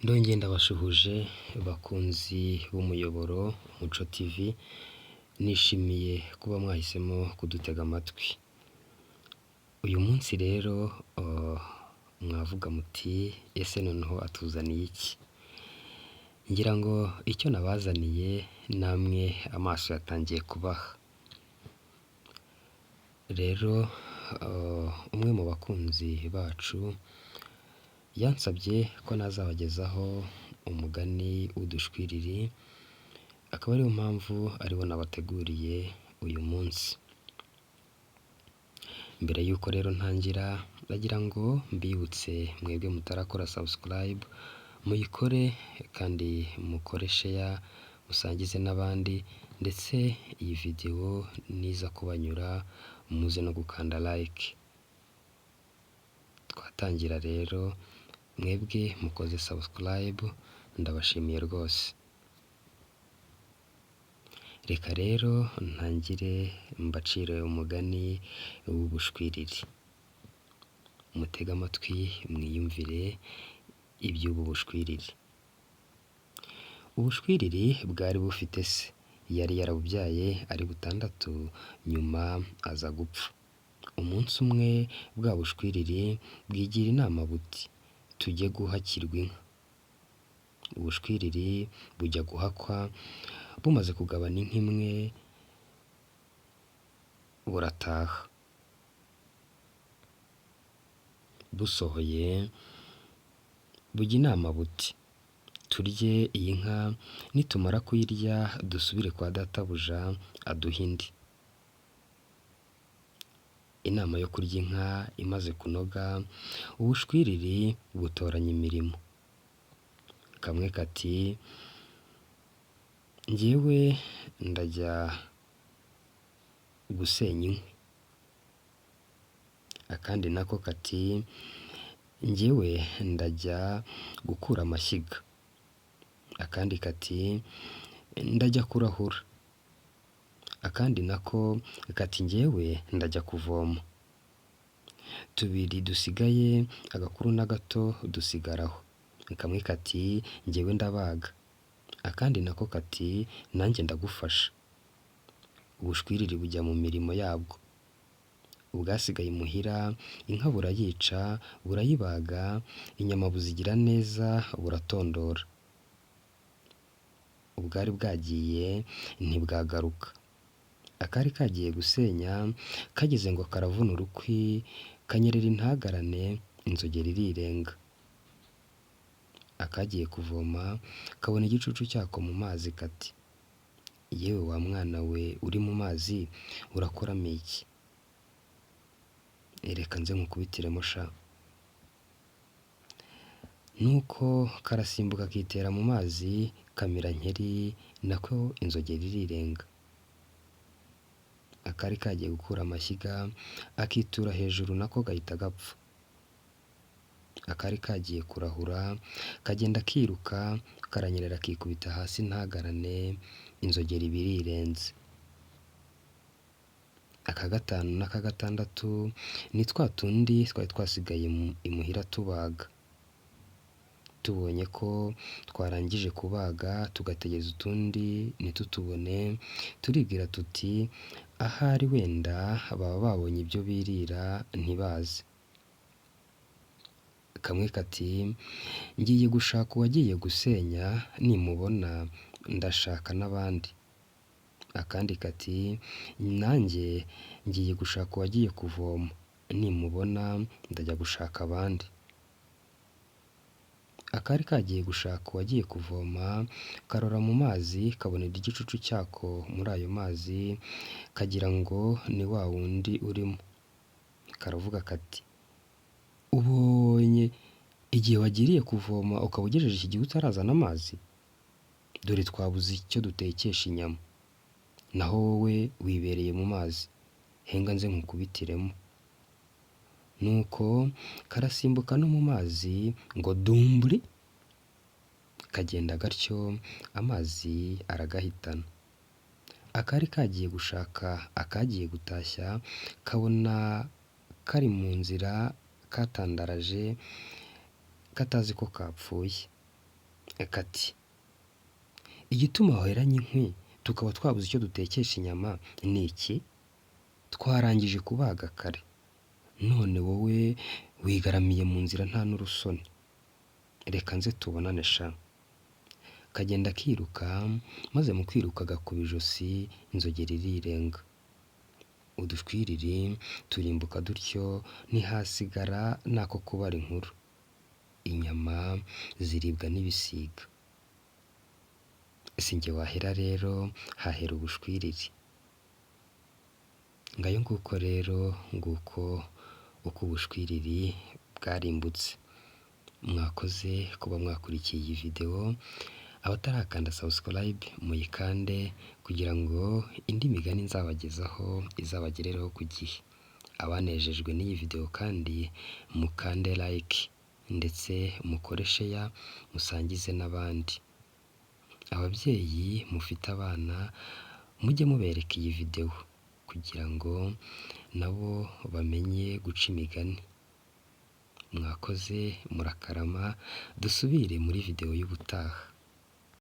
Ndongeye ndabasuhuje bakunzi b'umuyoboro Umuco TV, nishimiye kuba mwahisemo kudutega amatwi. Uyu munsi rero mwavuga muti ese noneho atuzaniye iki? Ngira ngo icyo nabazaniye namwe amaso yatangiye kubaha. Rero umwe mu bakunzi bacu yansabye ko nazabagezaho umugani w'udushwiriri, akaba ariyo mpamvu ariwo nabateguriye uyu munsi. Mbere y'uko rero ntangira ndagira ngo mbibutse mwebwe mutarakora subscribe muyikore kandi mukore share musangize n'abandi ndetse iyi videwo niza kubanyura muze no gukanda like. Twatangira rero mwebwe mukoze subscribe ndabashimiye rwose. Reka rero ntangire mbacire umugani w'ubushwiriri. Mutege amatwi mwiyumvire iby'ubu bushwiriri. Ubushwiriri bwari bufite se, yari yarabubyaye ari butandatu nyuma aza gupfa. Umunsi umwe bwa bushwiriri bwigira inama buti tujye guhakirwa inka. Ubushwiriri bujya guhakwa, bumaze kugabana inka imwe burataha. Busohoye bujya inama buti turye iyi nka nitumara kuyirya dusubire kwa databuja aduhe indi. Inama yo kurya inka imaze kunoga, ubushwiriri butoranya imirimo. Kamwe kati njyewe ndajya gusenya inkwi, akandi nako kati njyewe ndajya gukura amashyiga, akandi kati ndajya kurahura, akandi nako kati njyewe ndajya kuvoma. Tubiri dusigaye agakuru n'agato dusigara aho, kamwe kati njyewe ndabaga, akandi nako kati nanjye ndagufasha. Ubushwiriri bujya mu mirimo yabwo, ubwasigaye imuhira inka burayica, burayibaga, inyama buzigira neza buratondora. Ubwari bwagiye ntibwagaruka, akari kagiye gusenya kageze ngo karavuna urukwi, kanyerera intagarane inzogera irirenga. Akagiye kuvoma kabona igicucu cyako mu mazi kati yewe wa mwana we uri mu mazi urakoramo iki? Reka nze nkukubitiremo sha. Nuko karasimbuka kitera mu mazi kamira nkeri nako inzogera irirenga. Akari kagiye gukura amashyiga akitura hejuru nako gahita gapfa. Akari kagiye kurahura kagenda kiruka karanyerera kikubita hasi ntagarane inzogera iba irirenze. Aka gatanu n'aka gatandatu ni twa tundi twari twasigaye imuhira tubaga. Tubonye ko twarangije kubaga tugategereza utundi ntitutubone, turibwira tuti ahari wenda baba babonye ibyo birira ntibaze. Kamwe kati ngiye gushaka uwagiye gusenya nimubona ndashaka n'abandi. Akandi kati nanjye ngiye gushaka uwagiye kuvoma nimubona ndajya gushaka abandi. Akari kagiye gushaka uwagiye kuvoma karora mu mazi kabonera igicucu cyako muri ayo mazi kagira ngo ni wa wundi urimo. Karavuga kati ubonye igihe wagiriye kuvoma ukaba ugejeje iki gihe utarazana amazi? Dore twabuze icyo dutekesha inyama, naho wowe wibereye mu mazi, henga nze nkukubitiremo. Nuko karasimbuka no mu mazi ngo dumburi, kagenda gatyo amazi aragahitana. Akari kagiye gushaka akagiye gutashya kabona kari mu nzira katandaraje katazi ko kapfuye. Kati igituma waheranye inkwi tukaba twabuze icyo dutekesha inyama ni iki? Twarangije kubaga kare, none wowe wigaramiye mu nzira nta n'urusoni, reka nze tubonane sha. Kagenda kiruka, maze mu kwiruka gakuba ijosi inzogera irirenga. Udushwiriri turimbuka dutyo ntihasigara n'ako kubara inkuru. Inyama ziribwa n'ibisiga. Si njye wahera rero, hahera ubushwiriri. Ngayo nguko rero, nguko uko ubushwiriri bwarimbutse. Mwakoze kuba mwakurikiye iyi videwo, abatarakanda subscribe muyikande kugira ngo indi migani nzabagezaho izabagerereho ku gihe. Abanejejwe n'iyi videwo kandi mukande like ndetse mukore share musangize n'abandi. Ababyeyi mufite abana mujye mubereka iyi videwo kugira ngo nabo bamenye guca imigani. Mwakoze murakarama, dusubire muri videwo y'ubutaha.